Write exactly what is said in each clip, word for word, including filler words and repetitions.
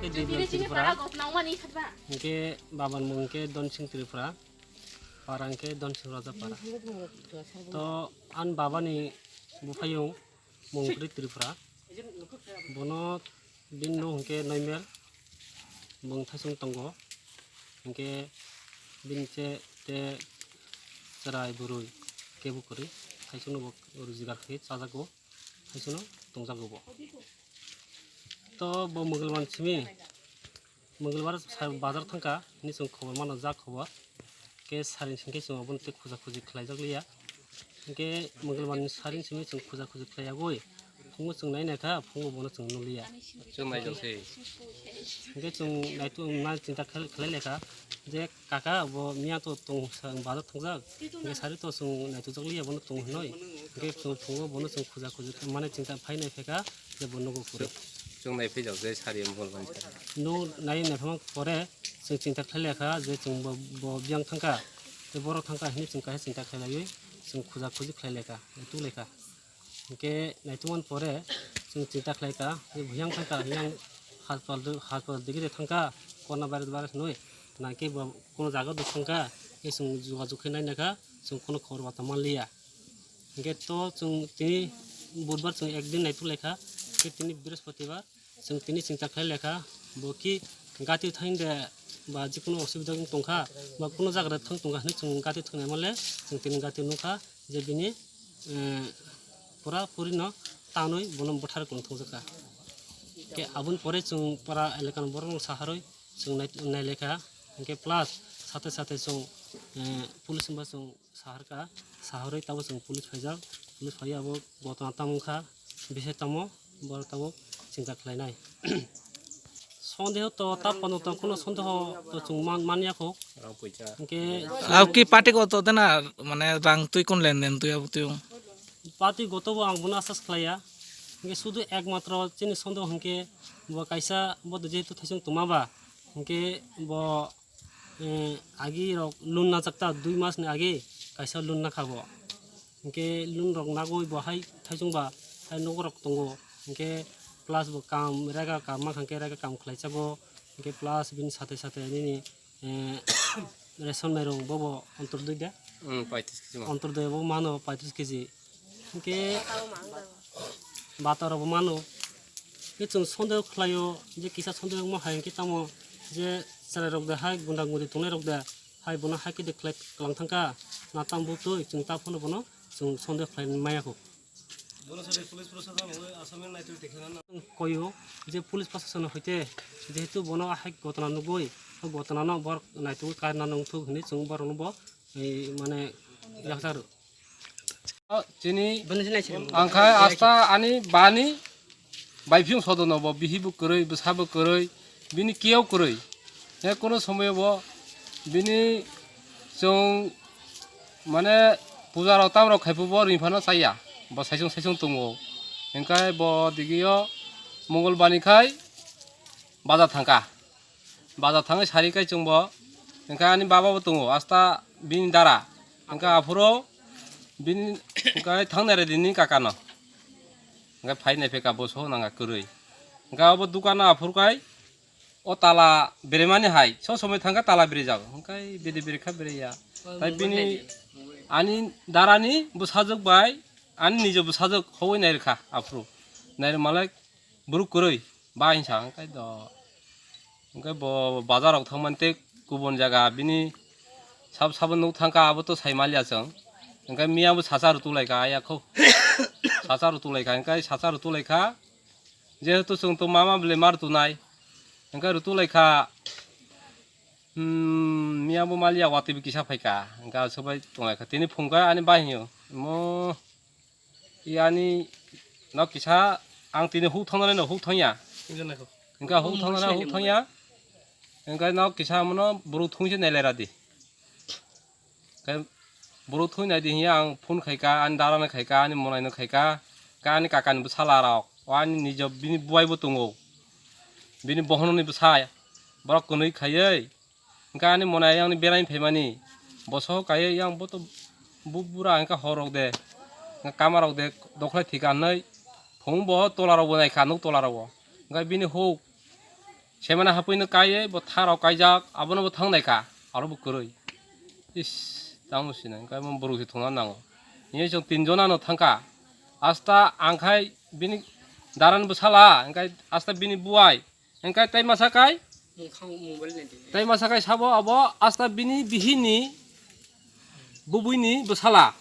Devial Tripura. Hingke baba ni mung hingke Donsing Tripura. Para hingke Donsing Raja Para. To an baba ni buphayung Mungkri Tripura. Bono bini no hingke Noimel. Bung thaisung tongo. Hingke bini che te chwrai bwrwi kebo kwrwi. Thaisung no bo rujikar khe chajago. Thaisung no tongjago bo. To bo Mogolban simi, Mogolbar sa-, bazar thangkha, hini chwng khobor mano, ja khobor. Khe sari singkhe chwng obono tei khuja khuji khlaijak liya. Hingkhe Mogolbarni sari simi chwng khuja khuji khlaiyagwi, phungo chwng nai naikha, phungo bono chwng nuliya. Chwng naijak se. Hingkhe chwng naitu-, na chinta khlai, khlai laikha je, Kaka, bo miya to tong sa-, bazar thangjak, hingke sari to chwng naitokjak liya bono tong hinoi, hingke chwng phungo bono chwng khuja khuji mane chinta phai nai phaikha je bo nogo kwrwi. Chwng nai phaijak je sari Mogolban sari. No nai nai phama pore chwng chinta khlai laikha je chwng bo, bo biyang thangkha, tei borok thangkha hinwi chwng kaisa chinta khlai laiwi chwng khuja khuji khlai laikha, tu laikha. Hingke naitukmani pore chwng chinta khlaikha, je buyang thangkha, yang haspal, haspal digi de thangkha, corona virus, virus hinwi, nangkhe bo kono jaga do thangkha, khe chwng jogajog khe nainakha, chwng kono khobor bata manliya. Hingke to chwng tini budbar chwng ekdin naituk laikha, khe tini brihospatibar, Chwng tini chinta khlai laikha, bo ki gati thain de ba jikunu osubida wng tongkha, ba kunu jaga de thang tongkha hinwi chwng gati thangnai male, chwng tini gati nukha je bini, eh, pura puri no tanwi bono bwthar kung thangjakha. Khe aboni pore chwng para elakani borok no saharwi chwng nai, nai laikha, hingke plus sate sate chwng, eh, police hwnba chwng Saharkha, saharwi tabuk chwng police phaijak, police phaiwi abo gotona tamo wngkha, bise tamo borok tabuk chinta khlainai. Sondeho to ta pono tong, kono sondeho to chwng man, manya kho. Hingke Abo ki party goto dena, mane rang twi kon lenden twi abo twi? Party goto bo ang bono asas khlaiya. Hingke sudu ekmatro chini sondeho hingke bo kaisa bo jehetu thaisong tongma ba, hingke bo eh, agi rok loan najak ta, dui mas ni agi kaisa loan nakha bo. Hingke loan rok nagwi bo hai thaisong ba hai nogo rok tongo. Hingke plus bo kam rega kam ma hingke rega kam khlai chago. Hingke plus bini sate sate nini, eh, ration mairung bobo Antyodoi de. Hmm, paitris kg ma. Antyodoi bo mano paitris kg. Hingke bata rok bo mano. Khe chwng sondeho khlaio je kisa sondeho wngma hai hwnkhe tamo je chwrai rok de hai gunda gudi tongnai rok de hai bono hai khe de khlai kwlang thangkha na tam butwi chwng ta phano bono chwng sondeho khlai maya kho. Koyo je police proshashan hoite jehetu bono hai gotona nugwi o gotona no borok naitugwi karna nungthuk hinwi chwng borok no bo, eh, mane yaksar. Chini angkha asta ani bani baiphiung sodono bo bihi bo kwrwi, bwsa bo kwrwi, bini kiyok kwrwi. He kono somoyo bo bini chwng mane puja rok tam rok khai phubo ring phano chaya. Bo saisung saisung tongo. Hingkai bo digio Mongol bani khai baja thangkha. Baja thangwi sari kai chwngbo, hwnkhe ani baba bo tongo, asta bini dara, hwnkhe aphuru bini, hwnkhe thangnai rw di nini kaka no, hwnkhe phai nai phaikha bo soho nangkha kwrwi, hwnkhe abo dukano aphuru kai o tala beremani hai, so somoi thangkha tala berejak, hwnkhe bede berekha bereya, tai bini ani darani bwsajwk bai ani nijo bwsajwk howui nai rwkha aphuru, nai rwmalai. Borok kwrwi ba hinsa hwnkhe do. Hwnkhe bo bazar rok thangmani tei kubun jaga bini sab sabo nuk thangkha, abo to sai maliya chwng. Hwnkhe miya bo sacha rw tulaikha, aya kho. Sacha rw tulaikha, hwnkhe sacha rw tulaikha. Jehetu chwng to mama bwlai ma rw tunai. Hwnkhe rw tulaikha. Hmm, miya bo maliya watwi bo kisa phaikha. Hwnkhe aswk bai tonglaikha. Tini phungkha ani bahino. Mo. Yani nok kisa ang tini huk thangna no huk thangya. Wngkha huk thangna huk thangya. Wngkha nok kisa mono borok thungse nailai radi. Khe borok thung nai di hiya ang phone khaika, ani dara no khaika, ani monai no khaika, khe ani kaka ni bwsala rok, o ani nijo bini bubai bo tongo, bini bohono ni bwsa, borok kwnwi khaiwi. Hwnkhe ani monai ayang ni berai phaimani, boso kaiwi yang bo to bu-, bura hwnkhe hor rok de, hwnkhe kama rok de, dokhwlai thika hinwi phung bo tola rok bo naikha, nuk tola rok bo. Hwnkhe bini huk, Semana hapui no kaiye bo tharok kaijak, abono bo thang nai kha, aro bo kwrwi. Is, tamo sinai, hwnkhe mo borok se thungna nango. Nini chwng tin jona no thang kha. Asta ang khai bini daran bwsala, hwnkhe asta bini buai, hwnkhe tai masa kai, Mungkhang mobile naidi. Tai masa kai sabo abo asta bini bihini bubuini bwsala.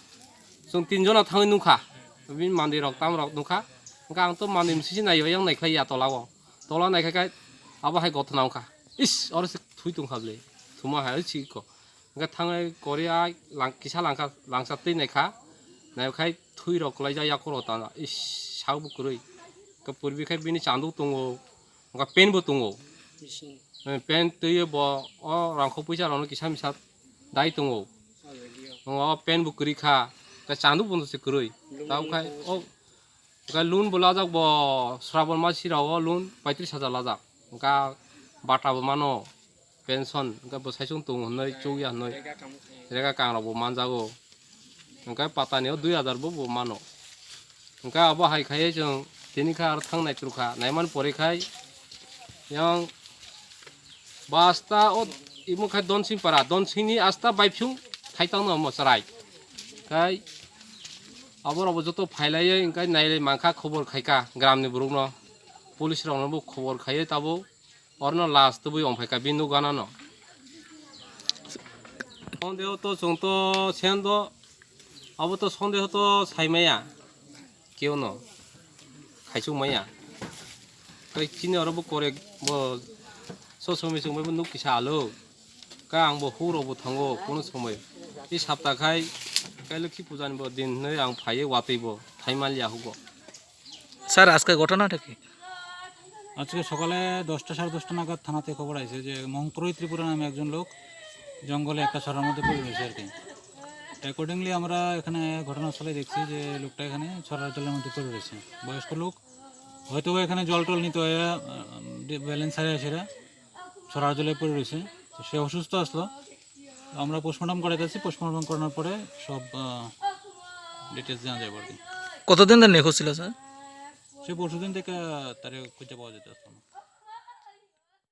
Chwng tin jona thangwi nukha. Bini mandirok tamrok nukha. Hwnkhe ang to mandir msisi naiyo yang naikhlai ya tolao. Tola naikha kai abo hai gothona wngkha. Is, oro se thui tongkha ble. Thuma hai si ko. Hwnkhe thangwi kori a lang kisa langkha, langsa twi naikha. Naikhai thui rok kwlaijak yakhoro tana. Is, sak bo kwrwi. Hwnkhe purbi khai bini chanduk tongo. Hwnkhe pen bo tongo. Bising. Eh, pen twiyo bo o rangkho puisa rokno kisa misa dai tongo. Already o. O pen bo kwrwi kha. Hwnkhe chanduk bo se kwrwi. Lung Tamo khai lung o Hwnkhe loan bo lajak bo Srabon masirao loan paitris hajar lajak. Hwnkhe bata bo mano, pension, hwnkhe bo saichung tongo hwnwi, chukya hwnwi, Rega kang khe. Rega kangrok bo manjago. Hwnkhe patani o dui hajar bo bo mano. Hwnkhe abo hai khaiwi chwng tini khe aro thang nai chwrwkha, naimani pore khai yang Basta o imo khai Donsing para, Donsing ni asta baiphyung thaitang no mo chwrai. Khai abo rok bo joto phailaiwi hwnkhe nailai mankha, khobor khaikha gram ni borok no, police rok no bo khobor khaiwi tabo oro no lash tubui ongphaikha bini nokgana no. Sondeho to chwng to sen do, abo to sondeho to saimaya. Keo no khaichuk maya. Tei chini oro bo korek bo so somoi somoi bo nuk kisa alo. Ka ang bo huro bo thango kono somoi. I sapta khai kai lokhi puja ni bo din hinwi ang phaiwi watwi bo thai mal ya hugo. Sir, আজকে ঘটনাটা কি? আজকে সকালে দশটা, সাড়ে দশটা নাগাদ থানাতে খবর আছে যে মঙ্করই ত্রিপুরা নামে একজন লোক জঙ্গলে একটা ছড়ার মধ্যে পড়ে রয়েছে আর কি। অ্যাকর্ডিংলি আমরা এখানে ঘটনাস্থলে দেখছি যে লোকটা এখানে ছড়ার জলের মধ্যে পড়ে রয়েছে। বয়স্ক লোক, হয়তো বা এখানে জল টল নিতে হয়, আহ, ব্যালেন্স হারিয়ে সেরা ছড়ার জলে পড়ে রয়েছে। তো সে অসুস্থ আসলো, তো আমরা পোস্টমর্টম করাতে আছি, পোস্টমর্টম করানোর পরে সব ডিটেলস জানা যাবে আর কি। কতদিন ধরে নিখোঁজ ছিল স্যার? সে পরশুদিন থেকে তারে খুঁজে পাওয়া যেতে আসলো না।